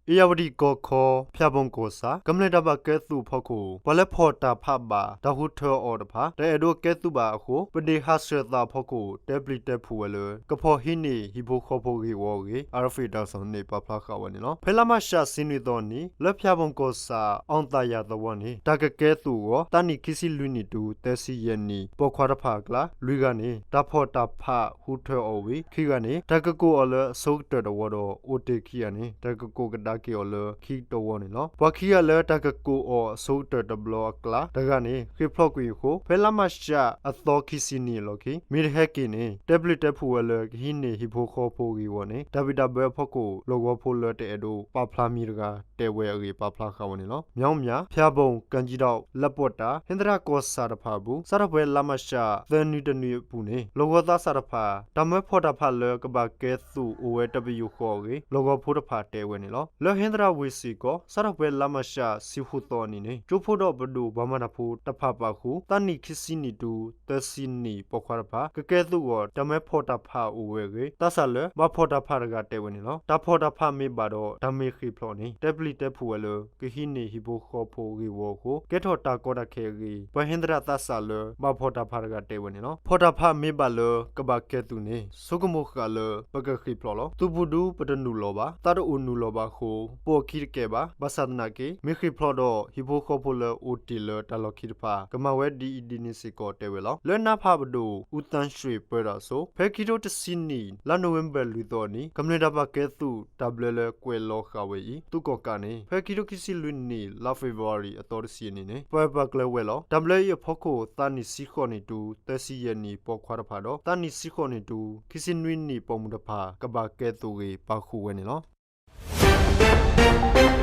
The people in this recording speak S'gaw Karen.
ဧရာဝတီကီၢ်ခီ ဖၠၣ်ဘိၣ်ကီၢ်ဆၣ် ကမျၢၢ်တၢ်ဘၣ်ကဲသုးအဖီခိၣ် ပှၤလၢဖီၣ်တၢ်ဖးဘၣ် တၢ်ဟူထၢအီၤတဖၣ် တအဲၣ်ဒိးကဲသုးဘၣ်အဃိ ပဒ့ၣ်ဟးဆှဲးသးအဖီခိၣ် တဲပျံၤတဲဖုးဝဲလၢ ကဖီၣ်ဟံးန့ၢ်ဟံၣ်ဖိဃီဖိဂ့ၢ်ဝီအဂ့ၢ် RFA တၢ်ကစီၣ်န့ၣ် ပာ်ဖျါဃာ်ဝဲန့ၣ်လီၤ. ဖဲလါမးရှး ဆံနွံသီအနံၤ လၢဖၠၣ်ဘိၣ်ကီၢ်ဆၣ် အီၣ်သးယၤသဝီန့ၣ် တၢ်ကကဲသုးအဂီၢ် သးနံၣ်ခံဆံလွံၢ်နံၣ်တုၤ သၢဆံယဲၢ်နံၣ် ပိာ်ခွါတဖၣ်အကျါ လွံၢ်ဂၤန့ၣ် တၢ်ဖီၣ်တၢ်ဖးဟူထၢအီၤဝံၤ ခံဂၤန့ၣ် တၢ်ကကိးအီၤလၢအဆိကတၢၢ်တဝီဒီး အိၣ်တ့ၢ်ခံဂၤန့ၣ် တၢ်ကကိးကဒါက့ၤအီၤလၢခံတဝီန့ၣ်လီၤ. ပှၤခံဂၤလၢတၢ်ကကိးအီၤအဆိကတၢၢ်တဘျီအကျါ တဂၤန့ၣ် ဃ့ၢ်ဖျိးကွံာ်အဃိ ဖဲလါမးရှး အသီခံဆံနံၣ်အလီၢ်ခံ မ့ၢ်တဟဲက့ၤန့ၣ် တဲပျံၤတဲဖုးဝဲလၢ ကဟံးန့ၢ်ဟံၣ်ဖိဃီဖိဂ့ၢ်ဝီန့ၣ် တၢ်ဘံၣ်တၢ်ဘၢအဖီခိၣ် လီၢ်ကဝီၤဖိလၢတအဲၣ်ဒိးပာ်ဖျါမံၤတဂၤ တဲဝဲအဂ့ၢ် ပာ်ဖျါဃာ်ဝဲန့ၣ်လီၤ. မၠီမၠၣ် ဖၠၣ်ဘိၣ် ကၣ်ကၠံဒီး လၢပီၣ်တၢ် ဟ့ၣ်သရၣ်ကီၢ်ဆၣ်တဖၣ်အပူၤ စးထီၣ်ဖဲလါမးရှး သၢနွံတနွံအပူၤန့ၣ် လီၢ်ကဝီၤသးစၢ်တဖၣ် တၢ်မၢဖီၣ်တၢ်ဖးလၢကဘၣ်ကဲသုးအိၣ်ဝဲတပယူာ်ဃီအဂ့ၢ် လီၢ်ကဝီၤဖိတဖၣ်တဲဝဲန့ၣ်လီၤ. လၢဟ့ၣ်သရၣ်ဝ့ၢ်စ့ၢ်ကီး စးထီၣ်ဖဲလါမးရှး ဆံဃုသီအနံၤန့ၣ် ကၠိဖိဒီးပဒိၣ်ပှၤမၤတၢ်ဖိတဖၣ်ပာ်ဃုာ် သးနံၣ်ခံဆံနံၣ်တုၤ သၢဆံနံၣ်ပိာ်ခွါတဖၣ် ကကဲသုးအဂီၢ် တၢ်မၢဖီၣ်တၢ်ဖးအိၣ်ဝဲအဂ့ၢ် သးစၢ်လၢ ဘၣ်ဖီၣ်တၢ်ဖးတဂၤတဲဝဲန့ၣ်လီၤ. တၢ်ဖီၣ်တၢ်ဖးမ့ၢ်ဘၣ်ဒီး တၢ်မ့ၢ်ဃ့ၢ်ဖျိးန့ၣ် တဲပျံၤတဲဖုးဝဲလၢ ကဟံးန့ၢ်ဟံၣ်ဖိဃီဖိဂ့ၢ်ဝီအဃိ ကဲထီၣ်တၢ်ကီတၢ်ခဲအဂ့ၢ် ပှၤဟ့ၣ်သရၣ်သးစၢ်လၢ ဘၣ်ဖီၣ်တၢ်ဖးတဂၤတဲဝဲန့ၣ်လီၤ. ဖီၣ်တၢ်ဖးမ့ၢ်ဘၣ်လၢကဘၣ်ကဲသုးန့ၣ် ဆိကမိၣ်ဃာ်လၢပကဃ့ၢ်ဖျိးလီၤ. သုးပူၤဒုပတနုာ်လီၤဘၣ်, သးတအိၣ်နုာ်လီၤဘၣ်အဃိ ပိာ်အခံတကဲဘၣ်. ဘၣ်ဆၣ်သနာ်က့ မ့ၢ်ဃ့ၢ်ဖျိးဒီး ဟံၣ်ဖိဃီဖိလၢအိၣ်တ့ၢ်လၢတၢ်လီၢ်ခံတဖၣ် ကမၤဝဲဒ်အံၤဒ်န့ၣ်စ့ၢ်ကီးတဲဝဲလီၤ. လၢနါဖးပဒိၣ် ဦးသန်းရွှေ ပၢတၢ်အသိး ဖဲခံထိတဆံနံၣ် လါနိၣ်ဝ့ဘၢၣ်လွံၢ်သီအနံၤ ကမျၢၢ်တၢ်ဘၣ်ကဲသုးတၢ်ဘျၢလၢကွဲးလီၤဃာ်ဝဲအံၤ သုးကီၣ်ကးန့ၣ် ဖဲခံထိခံဆံလွံၢ်နံၣ် လါဖ့ၤဘြူၤအါရံၤအသီတဆံအနံၤန့ၣ် ပာ်ပာ်ကျၢၤဝဲလီၤ. တၢ်ဘျၢအံၤအဖီခိၣ် သးနံၣ်ဆံဃိးနံၣ်တုၤ သၢဆံယဲၢ်နံၣ်ပိာ်ခွါတဖၣ်ဒီး သးနံၣ်ဆံဃိးနံၣ်တုၤ ခံဆံနွံနံၣ်ပိာ်မုၣ်တဖၣ် ကဘၣ်ကဲသုးအဂ့ၢ် ပာ်ဃုာ်ဝဲန့ၣ်လီၤ.